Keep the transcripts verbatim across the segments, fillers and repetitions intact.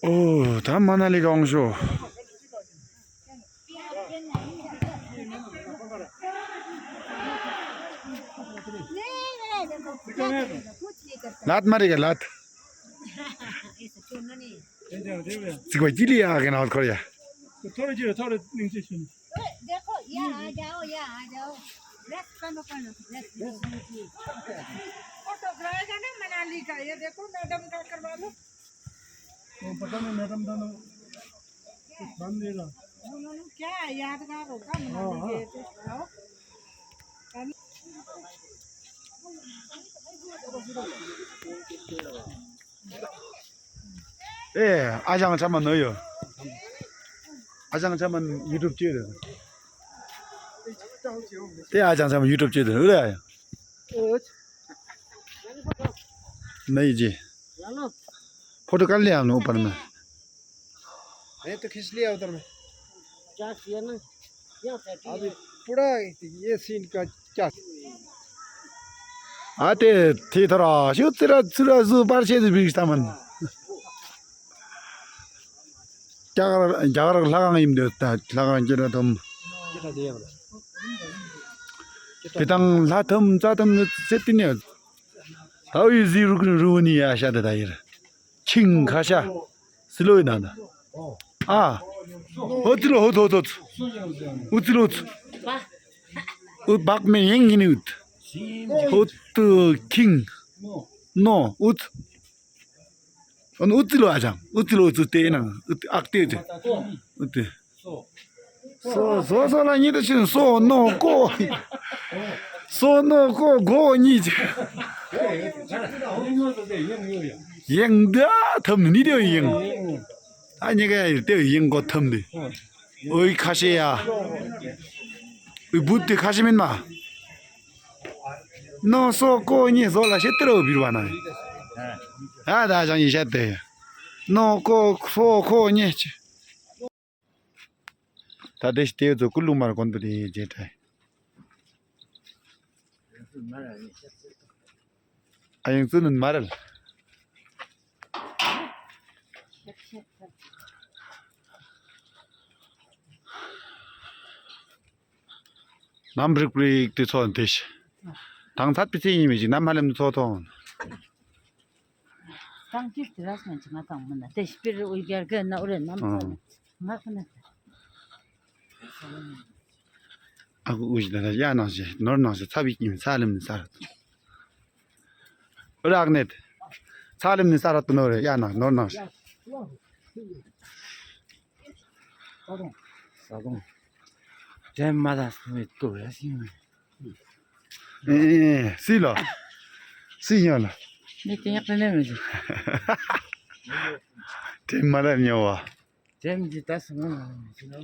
ཨོ། ད་མ་ན་ལི་ག་འོང་ཤོག་ལད་མ་རེད་ག་ལད། ཚིག་པ་ཅི་ལི་ཡ་གི་ན་ཁོར་ཡ། ཐོ་རེ་ཅི་རེད། ཐོ་རེ་སྙིང་རྗེ་ཞུ་ནི། देखो, यहाँ आ जाओ, यहाँ आ जाओ। रेस्ट करो, करो, रेस्ट। फोटोग्राफर है ना मनाली का, ये देखो मैडम का करवा लो। वो पता नहीं मैडम का नाम कुछ नाम नहीं रहा। उन्होंने क्या है, यादगार होगा मनाली हाँ, के, हाँ। तो आओ। ཨེ། ཨ་ཅང་ཚང་མ་ནོར་ཡོད། ཨ་ཅང་ཚང་མ་ཡུ་ཊུབ་བཅོས་དང་། དེ་ཨ་ཅང་ཚང་མ་ཡུ་ཊུབ་བཅོས་དང་། ཨུ་ར་ཡ། नहीं जी। फोटो कर लिया हमने ऊपर में। मैं तो खींच लिया उधर में। क्या किया ना? क्या सेटिंग अभी है? पूरा ये सीन का क्या? ཨ་དེ་དེ་ཐོ་ར་ཤུ་ཙི་ར་ཙི་ར་ཟུ་པར་ཆེ་ཟི་བིག་ཏ་མན། རྒྱ་གར་རྒྱ་གར་ལྷ་ཁང་ཡིན་འདོད་ད། ལྷ་ཁང་སྐྱེ་ར་དམ། དེ་དང་ལྷ་དམ་རྩ་དམ་ནི་ཚེ་ཏི་ནས་ད་འུ་ཟི་རུ་རུ་ནི་ཡ་ཤ་དེ་ད་ཡིར། ཆིང་ཁ་ཤ། སི་ལོ་ཡི་ན་ད། ཨ། ཧོ་ཙི་ལོ་ཧོ་ཐོ་ཐོ། ཨུ་ཙི་ལོ་ཙི། ཨུ་བག་མེ་ཡེང་ཡིན་ཨུད། ཧོ་ཏུ་ཁིང་། ནོ་ཨུད། ཨུ་ཙི་ལོ་ཨ་ཅང་། ཨུ་ཙི་ལོ་ཙི་ཏེ་ན། ཨུད་ཨག་ཏེ་ཙི། ཨུད་ཏེ། སོ་སོ་སོ་ལ་ཉི་ད་ཆིན་སོ་ནོ་ཀོ། སོ་ནོ་ཀོ་གོ་ཉི་ཅི། ཡེང་ད་ཐམ་ནི་དེ་ཡེང་། ཨ་ཉི་ག་ཡ་དེ་ཡེང་གོ་ཐམ་དེ། ཨོའི་ཁ་ཤེ་ཡ། ཨོའི་བུ་དེ་ཁ་ཤེ་མིན་མ། ནོ་སོ་ཀོ་ཉི་སོ་ལ་ཤེ་ཏི་རོ་བིར་བ་ན། ཨ་ད་ཅང་ཡི་ཤ་དེ། ནོ་ཀོ་སོ་ཀོ་ཉི་ཅི། ད་དེ་ཞིག་དེའི་ཚོ་ཀུ་ལུ་མར་དགོན་པ་དེ་རྗེས་དྲན། ཨ་ཡང་ཙུ་ནུན་མ་རེད། ནམ་རིག་པ་རིག་དེ་ཚོ་དེ་ཞིག་དང་ཚད་པི་ཚེ་ཡིན་མི་ཞིག་ནམ་ཧ་ལམ་ཚོ་ཐོང་། ཏང་ཅིག་དེ་ར་སོང་ཅི་ང་ཏང་མིན་ན་དེ་ཤི་པིར་འུ་རྒྱལ་གི་ན་འུ་རེ་ནམ་ཚ་ནི་ང་ཁ་ན། ཨ་ཁུ་འུ་ཞི་ད་ན་ཡ་ནང་ཞེ་ནོར་ནང་ཞེ་ཚ་བིག་ཉིན་ཚ་ལེམ་ནི་ས་ར་ཏུ། འུ་ར་ཨག་ནེ་ཚ་ལེམ་ནི་ས་ར་ཏུ་ནོ་རེ་ཡ་ནང་ནོར་ནང་ཞེ། ས་དོང་། དྲན་མ་ད་སུ་མེད་ཀོ་ར་ཤིང་མེད། ཨེ་ཨེ་ཨེ་སི་ལོ། སི་ཡོ་ལོ། ནི་ཏེ་ཡག་ཏེ་ནེ་མེད། དེ་མ་ལ་ཉོ་བ། དེ་མི་ད་སུ་མ་ལ་ཉོ་བ།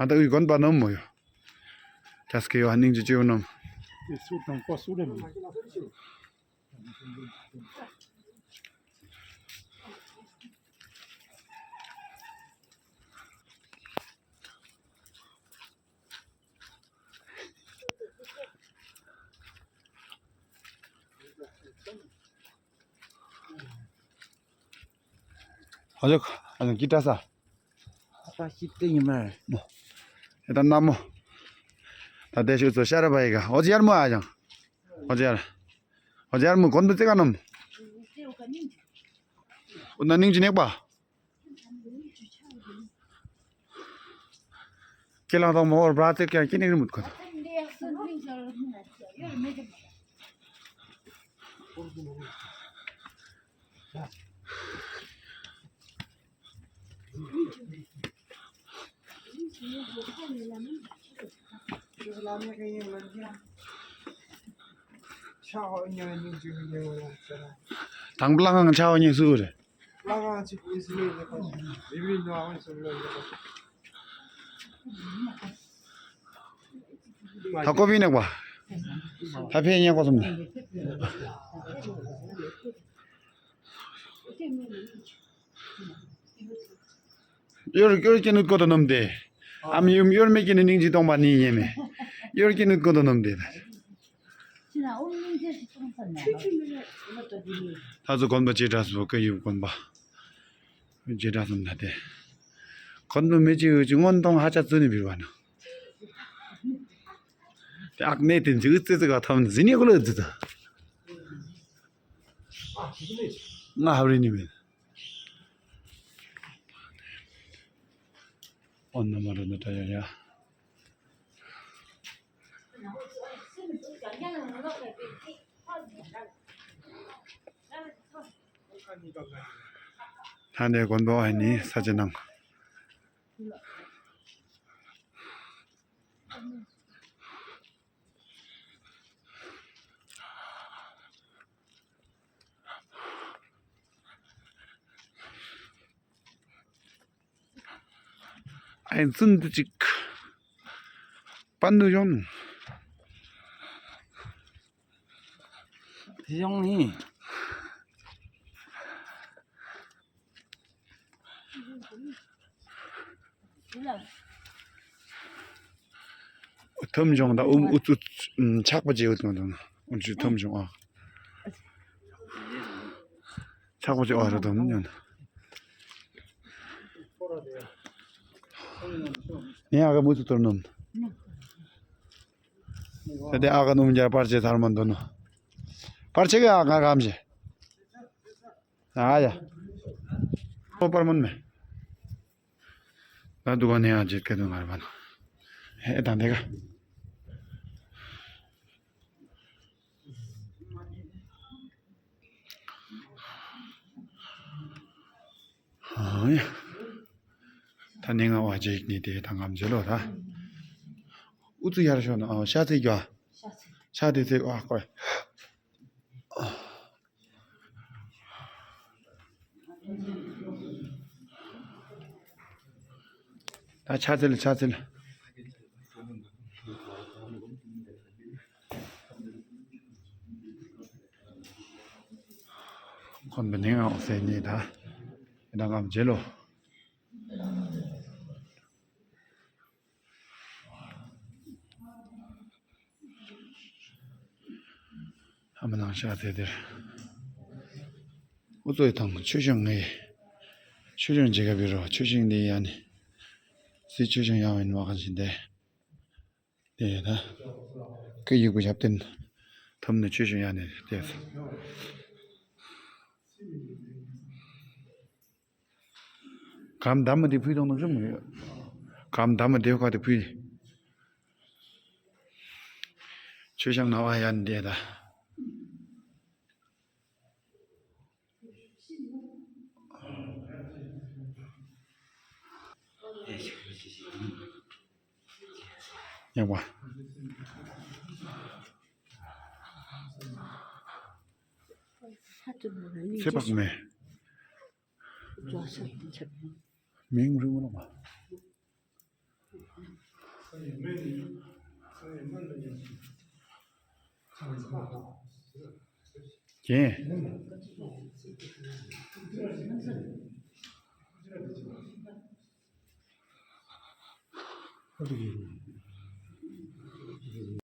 ང་ད་འུའི་དགོན་པ་ནམ་མོ་ཡོ། ཏ་སྐེ་ཡོ་ཧ་ནིང་ཅི་ཅི་ཡོ་ནམ། དེ་སུ་དང་པ་སུ་རེ་མོ། ཨ་ལེ། ཨ་ལེ་ཀི་ཏྲ་ས། ས་ཤི་ཏེ་ཉི་མ། ཨེ་ད་ན་མོ། ད་དེ་ཤུ་ཚོ་ཤ་ར་བ་ཡི་ག་ཨོ་ཅི་ཡར་མོ་ཨ་ཅང་། ཨོ་ཅི་ཡར། ཨོ་ཅི་ཡར་མོ་གོན་པ་ཙེ་ག་ནམ། ཨོ་ན་ནིང་ཅི་ནེག་པ། ཁྱེད་རང་ཚོ་མོ་བར་བྲ་ཚེ་ཀྱང་ཁྱེད་ནི་རི་མུད་ཁོ་ཐོ། དང་པོ་ལ་ང་ཆ་བ་ཉེ་སུ་རེད། ད་ཀོ་བི་ནག་པ། ད་ཕེ་ཉེ་ཀོ་སུམ་ནི། གཡོར་གཡོར་སྐྱེ་ནུ་ཀོ་ཏོ་ནོམ་དེ། ཨམ་ཡུམ་གཡོར་མེ་སྐྱེ་ནི་ནིང་ཅི་གཏོང་པ་ནི་ཡེ་མེ། གཡོར་གྱི་ནི་ཀུན་ཏུ་ནོམ་དེ། ད་ཚོ་དགོན་པ་རྗེས་དྲག་སུ་བཀའ་ཡིབ་དགོན་པ། རྗེས་དྲག་སུ་ན་དེ། དགོན་པ་མི་གཅིག་ཡོད་ཅིག་སྔོན་གཏོང་ཧ་ཅང་བཙུན་ནས་བིར་བ་ན། དེ་ཨག་གནས་དེ་འཛི་ཨུ་ཙི་ཙི་ག་ཐམ་འཛི་ནས་གོ་ལ་འཛི་ད། ང་ཧབ་རི་ནི་མེད། ཨོ་ན་མ་ར་ན་ཏྲ་ཡ་ཡ། ད་ནས་དགོན་པ་ཨ་ནི་ས་ཆ་ནང་། ཨ་ཡིན་ཙུན་དུ་ཅིག་པན་དུ་ཡོང་། དེ་ཡོང་ནི། ཐུམ་བྱུང་ད་ཨུམ་ཨུ་ཙུ་ཆག་པ་བྱེད་འུ་ཐུམ་ཐུམ་ཨུ་ཙུ་ཐུམ་བྱུང་ཨ། ཆག་པ་བྱེད་ཨ་ར་ཐུམ་ཉོན། ནི་ཨ་ག་མུ་ཙུ་ཐུར་ནུམ། ད་དེ་ཨ་ག་ནུམ་རྒྱ་པར་ཆེ་ཐར་མ་འདོན་ནོ། པར་ཆེ་གི་ཨ་ག་གམ་ཞེ། ཨ་ཡ། ཨོ་པར་མོན་མེ། ད་དུ་བ་ནེ་ཨ་ཇེ་ཀེ་དུ་ངར་བ་ན། ཧེ་དང་དེ་ག། ཨ་ཡ། ད་ནེ་ང་བ་ཇེ་ནི་དེ་དང་ངམ་ཇེ་ལོ་ད། ཨུ་ཙུ་ཡར་ཤོ་ན་ཨ་ཤ་ཚེ་ག། ཤ་ཚེ་ཚེ་ཨ་ཁོ། ད་ཆ་ཚིལ་ཆ་ཚིལ། ཁོང་གི་ནིང་ཨོ་སེ་ནི་ད་ཡིན་ན་ངམ་རྗེ་ལོ། ཨ་མ་ནང་ཤ་དེ་དེར། ཨུ་ཚོའི་ཐང་ཆོས་ཞིང་ངེ། ཆོས་ཞིང་མཇལ་ཁ་བི་རོ་ཆོས་ཞིང་འདི་ཡ་ནི། སི་ཆོས་ཞིང་ཡང་ཡིན་མ་གང་ཞིག་འདི། དེ་ཡ་ད། ཀི་ཡི་གུ་ཞབས་བརྟན། ཐུམ་ནི་ཆོས་ཞིང་ཡ་ནི་དེ། གམ་འདམ་མ་དེ་ཕུལ་དང་ནོ་ཞུ་མི་ཡོད། གམ་འདམ་མ་དེ་ཁ་དེ་ཕུལ། ཆོས་ཞང་ནང་བ་ཡ་ནི་དེ་ད། ཡག་པ། ཚེ་དཔག་མེད། མིང་རུས་མ་ལོག་པ། རྒན།